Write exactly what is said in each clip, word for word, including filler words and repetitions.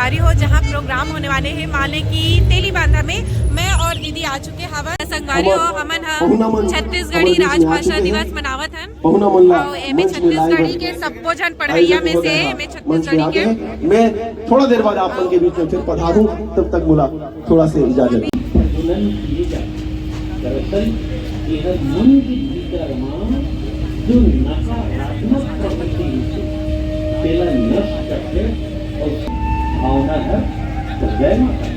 अरे हो, जहाँ प्रोग्राम होने वाले हैं माने की तेली बांधा में, मैं और दीदी आ चुके हवन। संगवारी हो, हमन ह छत्तीसगढ़ी राजभाषा दिवस मनावत हन। पहुना मन ला अउ एमे छत्तीसगढ़ी के सब्बो झन पढ़इया में से एमे छत्तीसगढ़ी के। मैं थोड़ा देर बाद आप मन के बीच में फिर पधारूं, तब तक मोला थोड़ा से इजाजत। प्रज्वलन किए जाते। दरअसल यह मन की भीतर मां जो नकारात्मक प्रवृत्ति होती, तेला नष्ट करके और भावना है तो जय माता दी।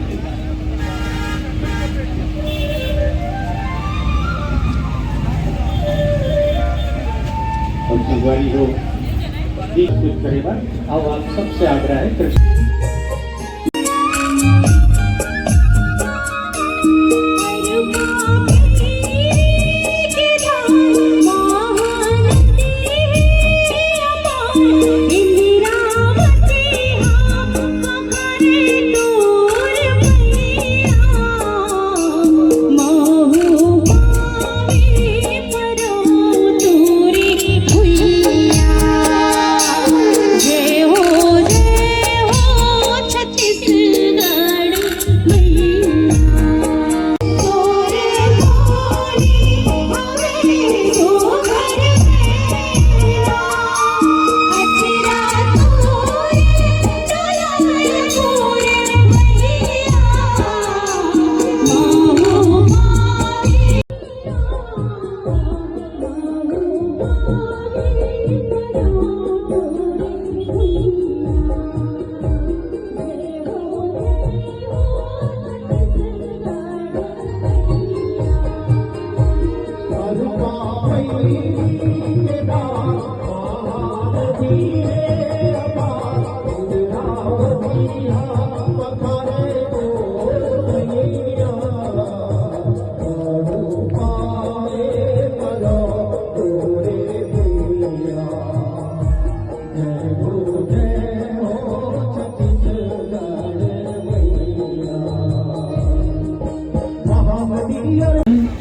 और संगवारी हो, दीप कुछ करेगा। अब आप सबसे आग्रह है, कृष्ण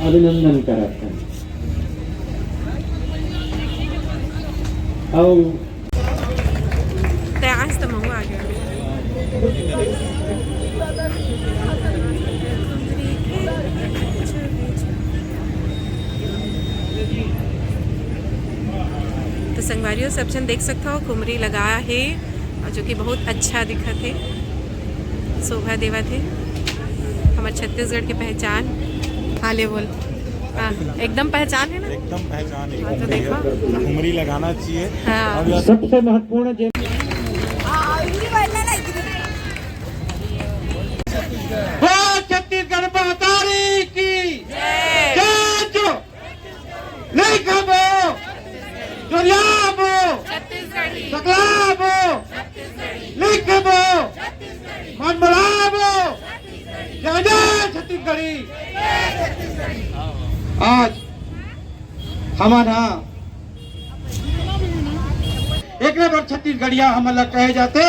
अभिनंदन करत हन। अउ ते आज तो महू आ गया। तो संगवारियों, सब झन देख सकता हो, कुमरी लगाया है और जो कि बहुत अच्छा दिखत है, शोभा देवत है। हमर छत्तीसगढ़ के पहचान। हाँ, ले बोल। हाँ, एकदम पहचान है ना? एकदम पहचान है। हाँ, तो देखो। घुमरी लगाना चाहिए। हाँ। और सबसे महत्वपूर्ण जे बोल छत्तीसगढ़ महतारी की जय। जय जो। लिखबो, जोरियाबो, छत्तीसगढ़ी। सकलाबो, छत्तीसगढ़ी। लिखबो, छत्तीसगढ़ी। मन बलाबो, जय जय छत्तीसगढ़ी। आज हमन हा एकरे बर छत्तीसगढ़िया हमन ला कहे जाथे।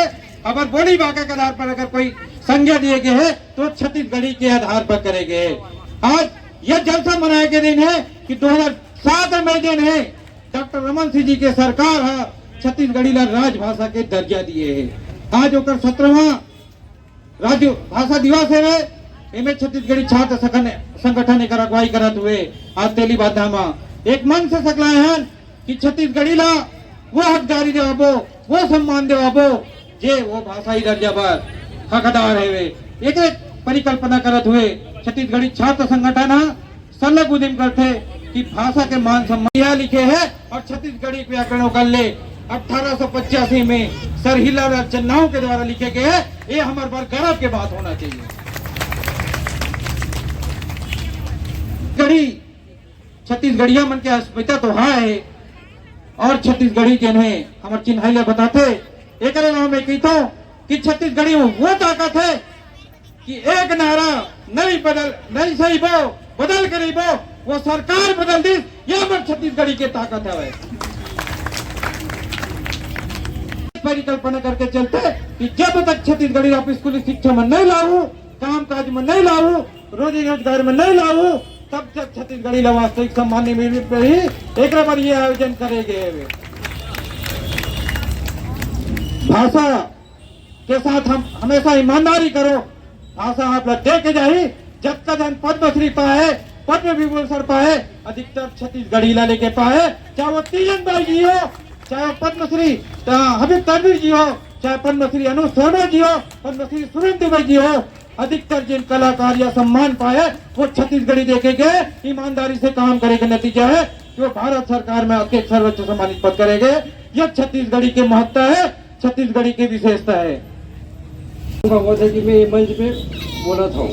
हमर बोली बाका के आधार पर अगर कोई संज्ञा दिए गए है तो छत्तीसगढ़ी के आधार पर करे गए है। आज यह जलसा मनाए के दिन है कि दो हज़ार सात में दिन है, डॉक्टर रमन सिंह जी के सरकार हा छत्तीसगढ़ी ला राजभाषा के दर्जा दिए है। आज ओकर सत्रहवाँ राज्य भाषा दिवस है। एमे छत्तीसगढ़ी छात्र संगठन, संगठन एकर अगुवाई करत हुए आज तेली बांधा मा एक मन से सकलाए हन कि छत्तीसगढ़ी ला वो हकदारी देवाबो, वो सम्मान देवाबो, जे वो भाषाई दर्जा बर हकदार हेवे। एक एक परिकल्पना करत हुए छत्तीसगढ़ी छात्र संगठन हा सरलग उदिम करथे कि भाषा के मान सम्मान। इहाँ लिखे हे और छत्तीसगढ़ी व्याकरण ओकर ले अठारह सौ पचासी में सर हीरालाल चन्नाव के द्वारा लिखे गए हे। ये हमर बर गर्व के बात होना चाहिए। गढ़ी छत्तीसगढ़िया मन के अस्मिता तो हे और छत्तीसगढ़ी जेन हे हमर चिन्हाई ला बताथे। एकरे अलावा मैं कहिथों कि छत्तीसगढ़ी में वो ताकत हे कि एक नारा नहीं बदल, नहीं सही बो, बदल के रहिबो, वो सरकार बदल दिस, ये हमर छत्तीसगढ़ी के ताकत हवे। परिकल्पना करके चलथे कि जब तक छत्तीसगढ़ी आप स्कूली शिक्षा में नहीं लाऊ, काम काज में नहीं लाऊ, रोजी रोजगार में नहीं लाऊ, तब तक छत्तीसगढ़ी ला वास्तविक सम्मान नहीं मिल पाही। एकरा बर ये आयोजन करे गए हवे। भाषा के साथ हम हमेशा ईमानदारी करो। भाषा आप ला दे के जाही, जतका जन पद्मश्री पाए, पद्म विभूषण पाए, अधिकतर छत्तीसगढ़ी ला लेके पाए, चाहे वो तीजन बाई जी हो, चाहे वो पद्मश्री, अ, हबीब तनवीर जी हो, चाहे पद्मश्री अनुज शर्मा जी हो, पद्मश्री सुरेंद्र दुबे जी हो, अधिकतर जिन कलाकार या सम्मान पाए, वो छत्तीसगढ़ी देखे के ईमानदारी से काम करे के नतीजा है कि वो भारत सरकार में आके सर्वोच्च सम्मानित पद करेंगे। यह छत्तीसगढ़ी के महत्ता है, छत्तीसगढ़ी के विशेषता है। बहुत है कि मैं ये मंच पे बोला था,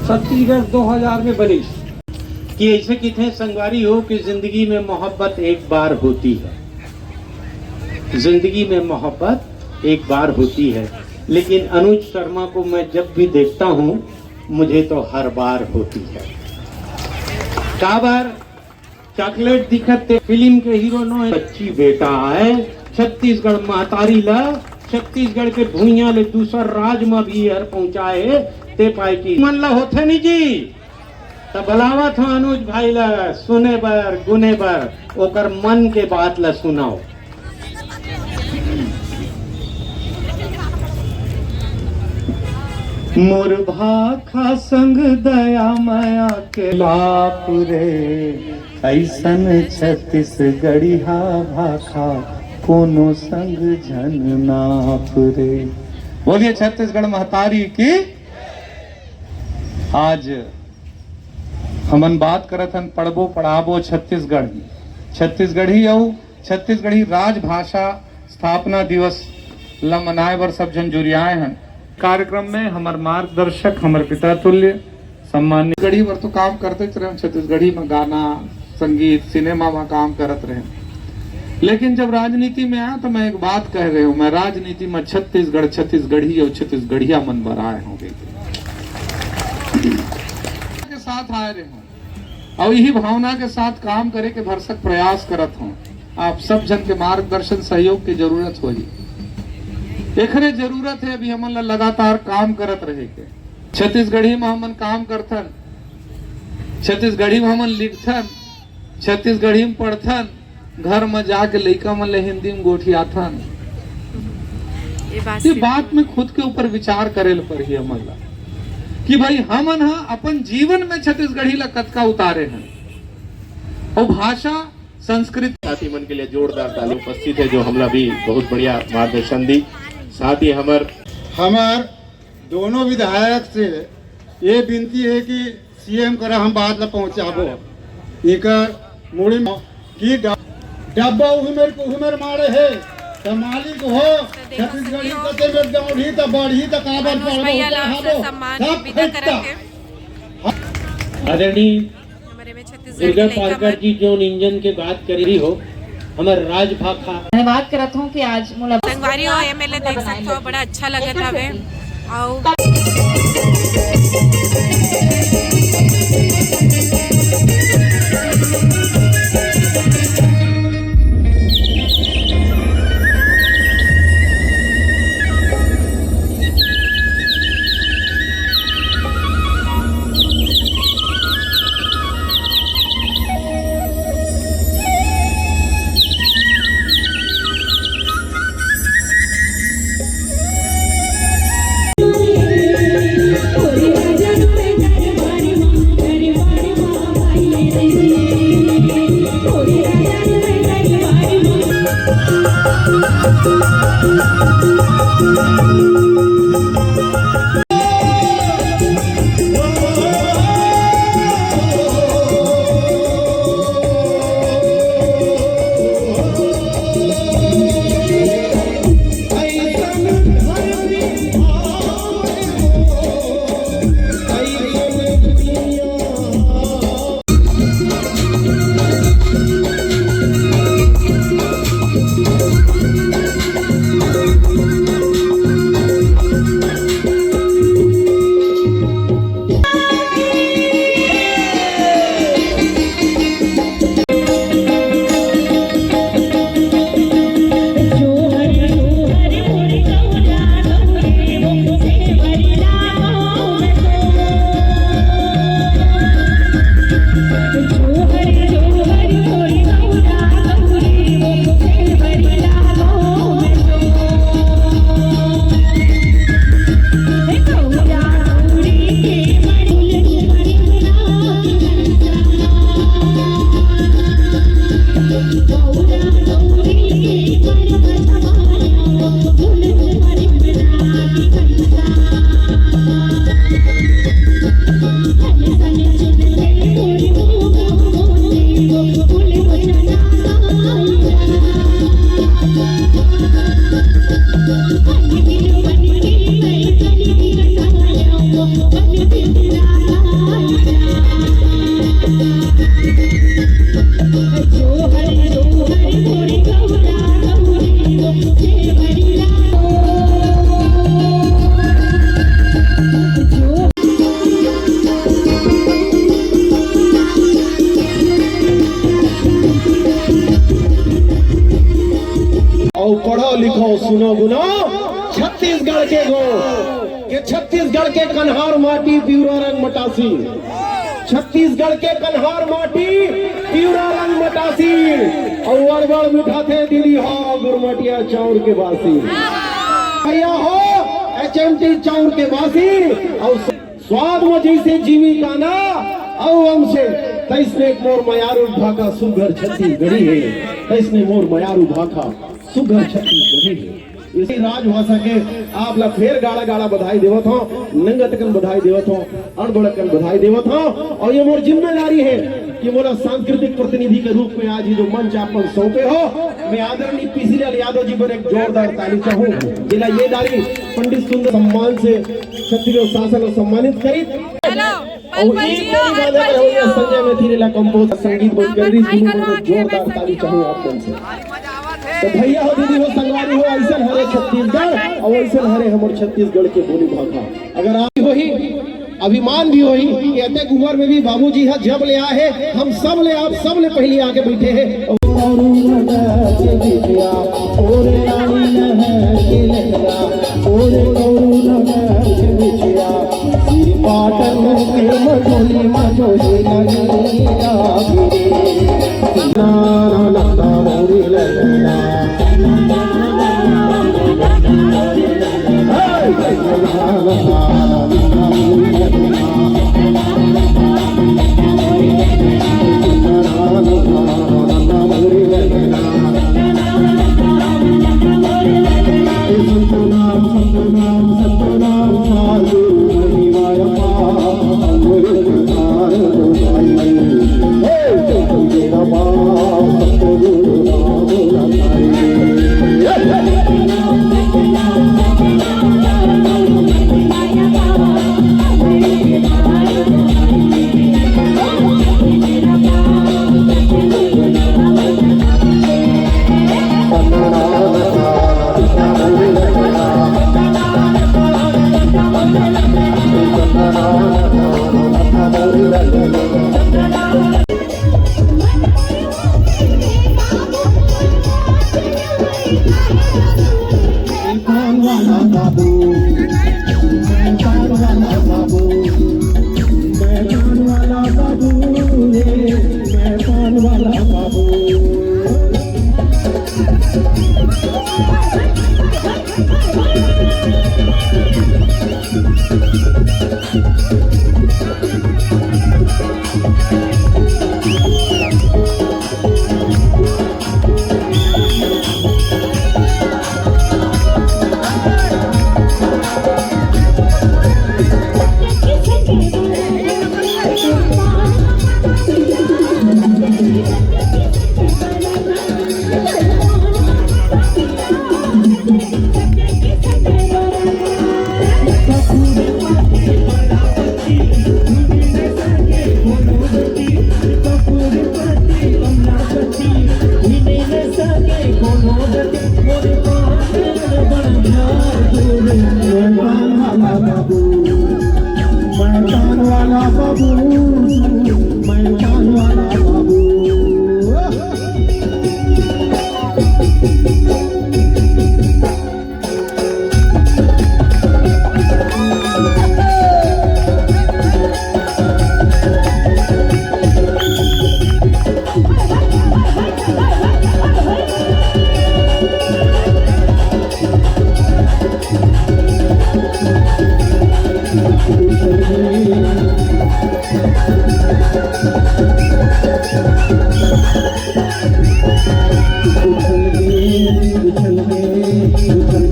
छत्तीसगढ़ दो हज़ार में बनी। कि ऐसे कितने संगवारी हो कि जिंदगी में मोहब्बत एक बार होती है, जिंदगी में मोहब्बत एक बार होती है, लेकिन अनुज शर्मा को मैं जब भी देखता हूँ, मुझे तो हर बार होती है। का बार चॉकलेट दिखत ते फिल्म के हीरो नो है, बच्ची बेटा आए, छत्तीसगढ़ महतारी ला, छत्तीसगढ़ के भुइयां ले दूसर राज में भी हर पहुंचाए, ते पाए की मन ला होथे नहीं जी। त बलावत हो अनुज भाई ला सुने बर, गुने बर, ओकर मन के बात ला सुनाओ। मोर भाखा संग दया मया के लाप रे, ऐसन छत्तीसगढ़िया भाखा कोनो संग झन नाप रे। बोलिए छत्तीसगढ़ महतारी की। आज हमन बात करत हन पढ़बो पढ़ाबो छत्तीसगढ़ी, छत्तीसगढ़ी अउ छत्तीसगढ़ी राजभाषा स्थापना दिवस ल मनाए बर सब झन जुरियाए हन। कार्यक्रम में हमर मार्गदर्शक, हमर पिता तुल्य, सम्मानित। गढ़ी बर तो काम करते रहे, छत्तीसगढ़ी में गाना, संगीत, सिनेमा में काम करत रहे, लेकिन जब राजनीति में आया तो मैं एक बात कह रहे हूँ, मैं राजनीति में छत्तीसगढ़, छत्तीसगढ़ी और छत्तीसगढ़िया मन बर आए हूँ के साथ आए रहे हूँ और यही भावना के साथ काम करे के भरसक प्रयास करत हूँ। आप सब झन के मार्गदर्शन सहयोग के जरूरत होही, एकरे जरूरत है। अभी हमन ला लगातार काम करत रहे के। छत्तीसगढ़ी में हमन काम करथन, छत्तीसगढ़ी में हमन लिखथन, छत्तीसगढ़ी में पढ़थन, घर में जाके लइका मन ले हिंदी में गोठियाथन। ये बात ये से बात में खुद के ऊपर विचार करे ल पड़ही हमन ला कि भाई हमन ह अपन जीवन में छत्तीसगढ़ी ला कतका उतारे हैं और भाषा संस्कृति। साथी मन के लिए जोरदार ताली। उपस्थित है जो हमला भी बहुत बढ़िया मार्गदर्शन दी। साथ ही हमर हमर दोनों विधायक से ये विनती है कि सीएम करा हम बात ला पहुंचाबो। इकर मुड़ी में कि ड-, डब्बा उही मेर, उही मेर मारे है, त मालिक हो, तो देखो छत्तीसगढ़ी सखियों, कते मेर दौड़ही, त बढ़ही, त काबर अनुज पढ़बो, भैया ला पढ़ाबो, सम्मान सब विदा फेंकता। करत है। आदरणीय हमरे में छत्तीसगढ़ दुर्गा के लइका पारकर मन। जी जोन इंजन के बात करी हो, हमर राजभाखा। धन्यवाद करत हूँ कि आज मोला संगवारी हो, एमएलए देख सकत हो, बड़ा अच्छा लगत हवे। आओ। अउ पढ़ो लिखो सुनो गुनो छत्तीसगढ़ के गो, के छत्तीसगढ़ के कन्हार माटी पिवरा रंग मटासी। छत्तीसगढ़ के कन्हार माटी पिवरा रंग मटासी। अउ अड़बड़ मिठाथे दीदी हो गुरमटिया चाउर के बासी। भैया हो एचएमटी चाउर के बासी। अउ स्वाद म जइसे जीवी काना, अउ हमसे तइसने मोर मयारू भाखा सुघर छत्तीसगढ़ी हे, तइसने मोर मयारू भाखा सुघर छत्तीसगढ़ी हे। इसी राजभाषा के आप ला फेर गाड़ा गाड़ा बधाई देवत हों, नंगत कन बधाई देवत हों, अड़बड़ कन बधाई देवत हों। अउ ये मोर जिम्मेदारी हे कि मोला सांस्कृतिक प्रतिनिधि के रूप में आज ये जो मंच आप मन सौंपे हो, मैं आदरणीय पीसी लाल यादव जी बर एक जोरदार ताली चाहूं, जेला ये दारी पंडित सुंदर सम्मान से छत्तीसगढ़ शासन ल सम्मानित करिस। हेलो, अउ पल पल एक जियो, कड़ी हर गाना पल बर होइया जियो। संजय मैथिली ला कंपोज संगीत बंद कर दी, शुरू में जोरदार ताली चाहूं आप मन से। तो भैया हो, दीदी हो, संगवारी हो, अइसन हरे छत्तीसगढ़ अउ अइसन हरे हमर छत्तीसगढ़ के बोली भाखा। अगर आप होही अभिमान भी होही कि अतेक उमर में भी बाबूजी ह जब ले आए हे, हम सब ले, आप सब ले पहिली आके बइठे हे।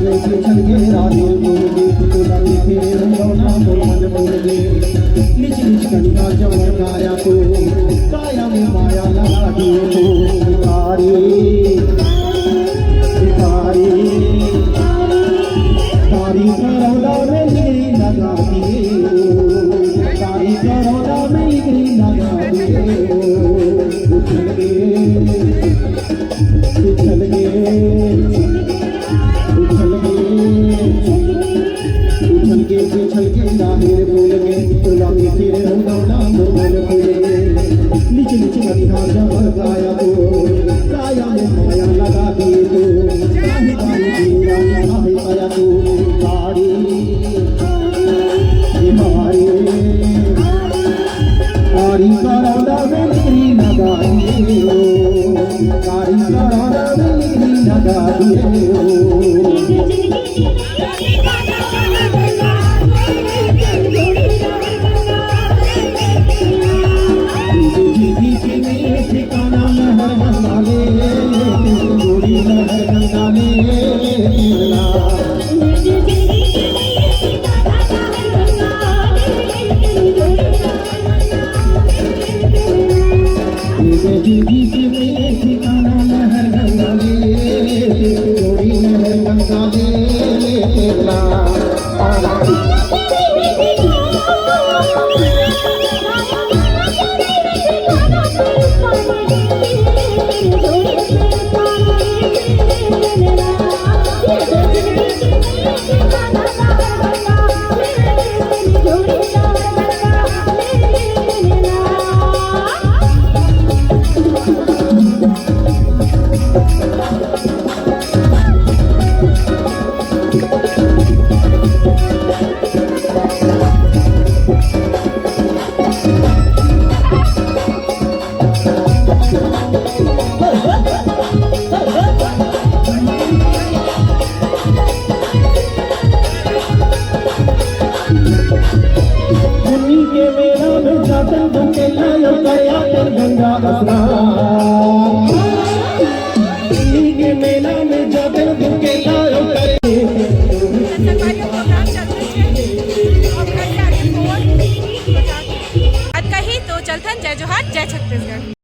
छलके राधे बोल गे, तोला देखे रे रौना मोर मन बोल गे। नीच नीच कनिहा जवन काया तो, काया में माया लगा दिए तो। कारी, कारी, कारी करौला में निगरी लगा दिए। कारी करौला में निगरी लगा दिए। उछल गे, उछल गे, उछल गे, उछल गे, उछल गे, राहेर बोल गे, तोला के फिर रौना मोर मन बोल गे। नीचे नीचे कनिहा जबर काया तो, काया में माया लगा दिए तो। काहे कारी जीरा, काहे पाया तो, कारी, ए कारी, कारी करौला में निगरी लगा दिए हो, कारी करौला में निगरी लगा दिए हो।